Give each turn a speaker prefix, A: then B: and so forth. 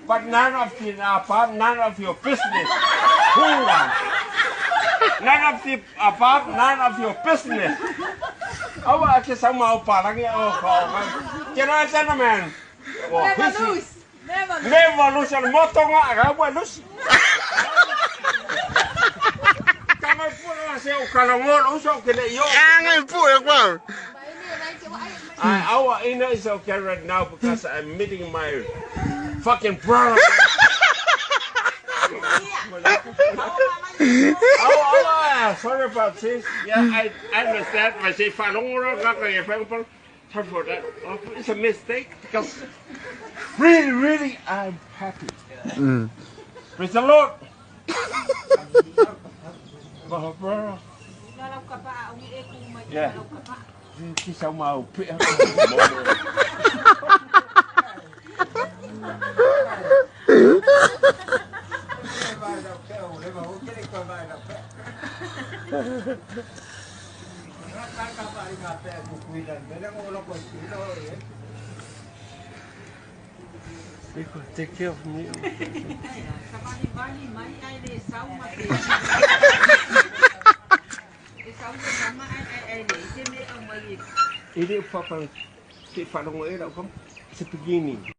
A: But none of the above, none of your business. Who won? None of the above, none of your business. Aua ke sau mau palangi o ka o. General gentleman.
B: Never lose. Never lose.
A: Never lose al moto nga ga wa lose. Kama pu la se o kala ngol o so ke le yo.
C: Ngai pu e kwa.
A: I our inner is okay right now because I'm meeting my fucking brother. Oh, sorry about this. Yeah, I understand. I say, sorry for that. Oh, it's a mistake because really, really, I'm happy. Praise the Lord. Oh, bro. Yeah. Ki sau mau pi. Take care of me. Ini papa ti falongo era kom. It's a beginning.